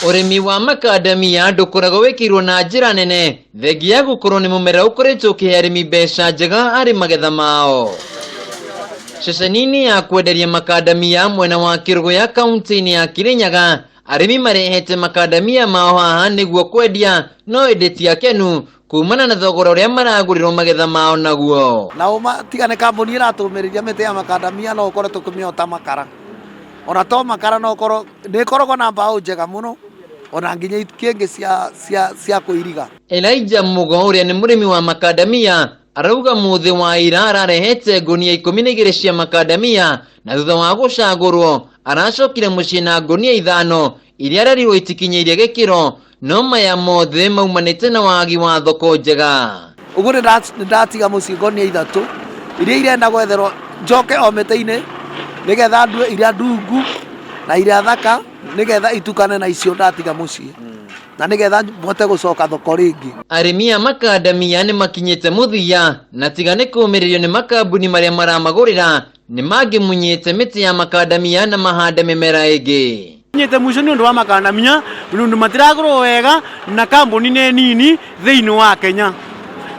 Ũrĩmi wa makandamia ndũkoragwo wĩkĩirwo na njĩra nene thengia ya gũkorwo nĩ mũmera ũkoretwo ũkĩhe arĩmi mbeca njega harĩ magetha mao. Ceceni-inĩ ya kwenderia makandamia mwena wa Kĩrũgũya kaunti-inĩ ya Kĩrĩnyaga, arĩmi marehete makandamia mao haha nĩguo kwendia no ĩndĩ ti akenu kumana na thogora ũrĩa maragũrĩrwo magetha mao naguo. Na ũma tiga nĩ kambuni ĩratũmĩrĩria mĩtĩ ya makandamia no ũkorwo tũkĩmĩota makara. Ona to makara no ũkorwo nĩ ĩkoragwo na mbaũ njega mũno ona nginya ikĩngĩ cia cia cia kũiriga. Elijah Mugo ũrĩa nĩ mũrĩmi wa makandamia arauga mũthĩ wa ira ararehete ngũnia 12 cia makandamia na thutha wa gũcagũrwo aracokire mũciĩ na ngũnia 5 iria arerirwo itikinyĩirie gĩkĩro no maya mothe maumanĩte na wagi wa thoko njega. Ũguo nĩ ndatiga mũciĩ ngũnia 3 iria irenda gwetherwo njoke o mĩtĩ-inĩ nĩgetha ndue iria ndungu na iria thaka nĩgetha itukane na icio ndatiga mũciĩ na nĩgetha mbote gũcoka thoko rĩngĩ. Arĩmi a makandamia nĩ makinyĩte mũthia na tiga nĩ kũũmĩrĩrio nĩ makambuni marĩa maramagũrĩra nĩ mangĩmunyĩte mĩtĩ ya makandamia na mahande mĩmera ĩngĩ. Nyite mwisho nĩ ũndũ wa makandamia nĩ ũndũ matiragũrwo wega na kambuni nĩ nini thĩinĩ wa Kenya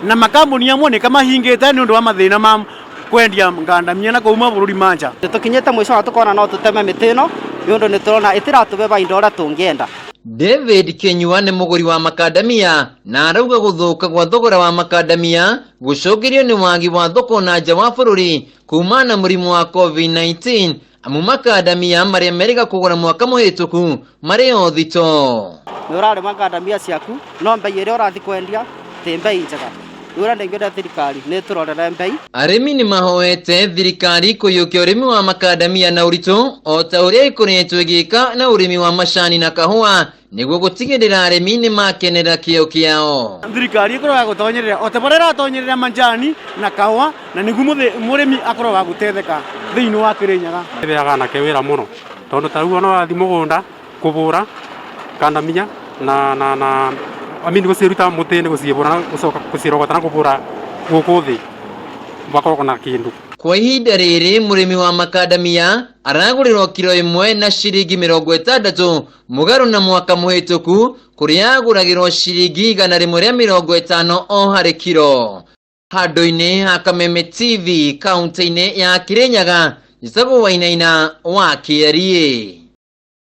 na makambuni amwe nĩ kamahingĩte nĩ ũndũ wa mathĩna ma kwendia ngandamia na kũu mabũrũri ma nja. Tũkinyĩte mũico wa tũkona no tũteme mĩtĩ ĩno nĩ ũndũ nĩ tũrona ĩtiratũbe bainda ũrĩa tũngĩenda. David Kinyua nĩ mũgũri wa makandamia na arauga gũthũka gwa thogora wa makandamia gũcũngĩrio nĩ wagi wa thoko na nja wa bũrũri kumana na mũrimũ wa COVID-19 amu makandamia marĩa merĩga kũgũra mwaka mũhĩtũku marĩ o thito. Nĩ ũrarĩma ngandamia ciaku no mbei ĩrĩa ũrathiĩ kwendia ti mbei njega. Rĩu ũrĩa ndingĩenda thirikari nĩ ĩtũrorere mbei. Arĩmi nĩ mahoete thirikari kũiyũkia ũrĩmi wa makandamia na ũritũ o ta ũrĩa ĩkoretwo ĩgĩka na ũrĩmi wa macani na kahũa nĩguo gũtigĩrĩra arĩmi nĩ makenera kĩo kĩao. Thirikari ĩkorwo ya gũtonyerera o ta ũrĩa ĩratonyerera majani na kahũa na nĩguo mũrĩmi akorwo wa gũtetheka thĩinĩ wa Kĩrĩnyaga. Ĩheaga anake wĩra mũno tondũ ta rĩu ona wathiĩ mũgũnda kũbũra kandamia na na na I mean gũciruta mũtĩ-inĩ gũciĩbũra na gũcoka gũcirogota na kũbũra gũkũ thĩ bakoragwo na kĩndũ. Kwa ihinda rĩrĩ mũrĩmi wa makandamia aragũrĩrwo kiro 1 na ciringi 60 mũgarũ na mwaka mũhĩtũku kũrĩa agũragĩrwo ciringi 150 o harĩ kiro. Handũ-inĩ ha Kameme TV kaunti-inĩ ya Kĩrĩnyaga, njĩtagwo Wainaina wa Kĩeriĩ.